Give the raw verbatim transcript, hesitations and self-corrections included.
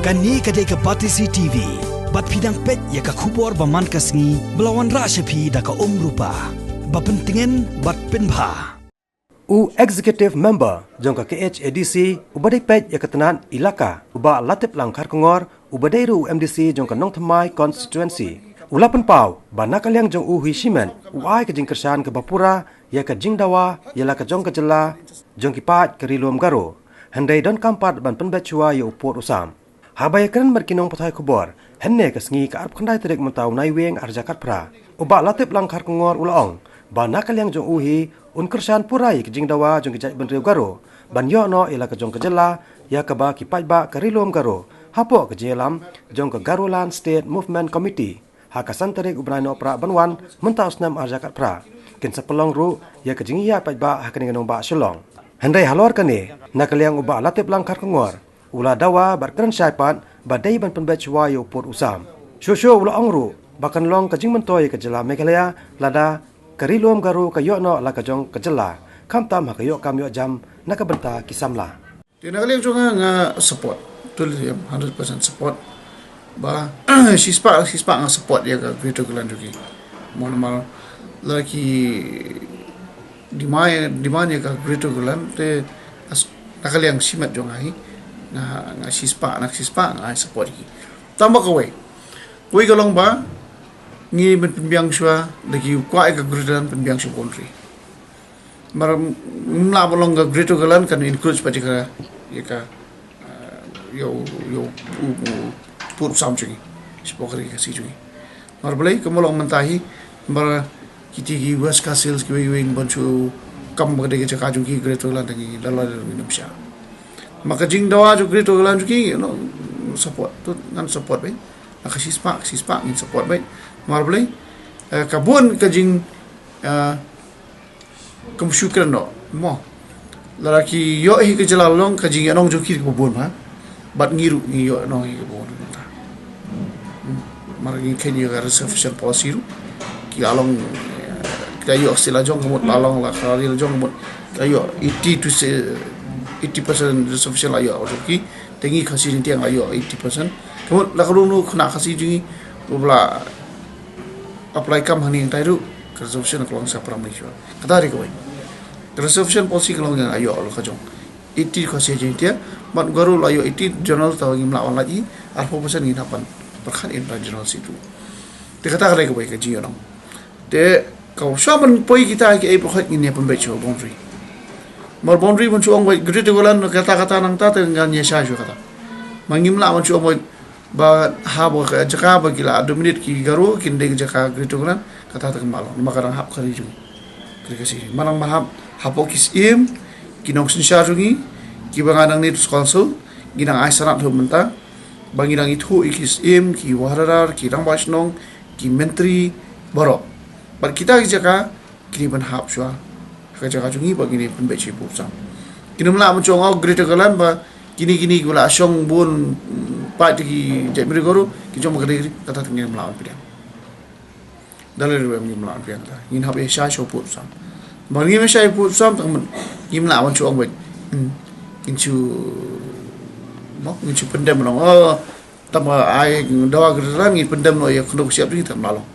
Kane ka dei ka Batesi T V. Bad phi dang peit ïa ka khubor ba man ka sngi ba la wanrah sha phi da ka Umrupa. Ba pyntngen bad pynbha. U Executive Member jong ka K H A D C uba dei peit ïa ka tnat Elaka, u Bah Latiplang Kharkongor, uba dei ruh u M D C jong ka Nongthymmai Constituency, u la pynpaw ba na ka liang jong u hi shimet u ai ka jingkyrshan kaba pura ïa ka jingdawa ïa la ka jong ka jylla jong ki paid ka Ri Lum Garo. Hynrei donkam pat ban pynbeit shuwa ïa u pud u sam. Haba ïakren bad ki nongpathai khubor hynne ka sngi, ka arphew khyndai tarik mynta u Naiwieng arhajar khatphra, u Bah Latiplang Kharkongor u la ong ba na ka liang jong u hi un kyrshan pura ïa ka jingdawa jong ki jaitbynriew Garo ban ïoh noh ïa la ka jong ka jylla ïa kaba ki paidbah ka Ri Lum Garo hapoh ka jingïalam jong ka Garoland State Movement Committee ha ka san tarik u bnai Nohprah ban wan mynta u snem arhajar khatphra kin sa pynlong ruh ïa ka jingïaid paidbah ha kane ka nongbah Shillong. Hynrei halor kane, na ka liang u Bah Latiplang Kharkongor u la dawa bad kren shai pat ba dei ban pynbeit shuwa ïa u pud u sam. Shuh shuh u la ong ruh ba kan long ka jingmyntoi ïa ka jylla Meghalaya lada ka Ri Lum Garo ka ïoh noh la ka jong ka jylla, khamtam ha ka ïoh kam ïoh jam na ka bynta ki samla. Te na ka liang jong nga, nga support, totally, hundred percent support. Ba shispah shispah nga support ïa ka Greater Garoland jong ki. Mo namar la ki demand, demand ïa ka Greater Garoland te, as, na ka liang shimet jong nga hi, nga, nga shispah, nga shispah nga support ki. Tang ba kawei, kawei ka long ba ngi ban pynbiang shuwa da ki kwah ïa ka Greater Garoland, pynbiang shuwa boundary. Mar ngim lah ban long ka Greater Garoland kan encroach pat ïa ka, ïa ka, eh, ïa u, ïa u, u, u pud u sam jong ngi, shapoh ka Ri Khasi jong ngi. Mar balei, kumba long mynta hi, mar kiti ki West Khasi Hills kiwei kiwei ban shu kam ba ka dei ka jaka jong ki Greater Garoland, ngi da la da ngi nym shah. Ma ka jingdawa jong Greater Garoland jong ki, you know, support, to ngan support beit. Na ka shispah, ka shispah ngin support beit. Mar balei, eh, ka bun ka jing, eh, kam shu kren noh, mo. Lada ki ïoh hi ka jylla, long ka jingïohnong jong ki kaba bun bha. Bad ngi ruh ngi ïohnong hi kaba bun bha. Hmm. Mar ngi kheiñ ïa ka reservation policy ruh, ki la long, eh, ki la ïoh state la jong, ka mut la long la ka ri la jong, ka mut ki la ïoh eighty to, say, eighty percent reservation la ïoh jong ki. Te ngi Khasi Jaiñtia la ïoh eighty percent. Ka mut la ka ruh ruh khynnah Khasi jong ngi ruh ba la apply kam hangne hangtai ruh, ka reservation ka long sa pyrshah mai shuwa. Kata dei kawei. Ka reservation policy ka long ïa la ïoh la ka jong eighty Khasi Jaiñtia, bad Garo la ïoh eighty, general ta ngim lah ban lait hi, arphew percent ngin hap ban pyrkhat ïa ka general seat ruh. Te kata ka dei kawei ka jingïohnong. Te ka shuwa ban poi kita kiei, pyrkhat ngin ïa pynbeit shuwa boundary. Mar boundary ban shu ong beit Greater Garoland kata kata nangta, te ngan ïa shai shuwa kata. Ma ngim lah ban shu ong beit ba haba ka jaka ba ki la dominate ki Garo kin dei ka jaka Greater Garoland, kata te kam lah long. Namar ka dang hap ka ri jong ngi, ka ri Khasi. Ma nang ma hap hapoh ki syiem, ki nongsynshar jong ngi kiba nga nangne District Council, ngi dang ai sanad ha mynta ba ngi dang ithuh ïa ki syiem, ki wahadar, ki rangbah shnong, ki myntri baroh. Bad kita ki jaka kin ïa pynhap shuwa ha ka jaka jong ngi ba kin ïa pynbeit shuwa ïa u pud u sam. Kin ym lah ban shu ong, oh, Greater Garoland ba kine kine kiba la shong bun, mm, paid ki jaitbynriew Garo ki jong ba ka dei, kata te ngim lah ban pdiang. Da lei ruh ngim lah ban pdiang kata. Ngin hap ïa shai shuwa ïa u pud u sam. Ba ngim ïa shai shuwa ïa u pud u sam, te ka mut ngim lah ban shu ong beit, hmm, ngin shu, mo, ngin shu pyndem ban ong, oh, tang ba ai dawa Greater Garoland ngin pyndem noh ïa ka khyndew ka shyiap jong ngi, te kam lah long.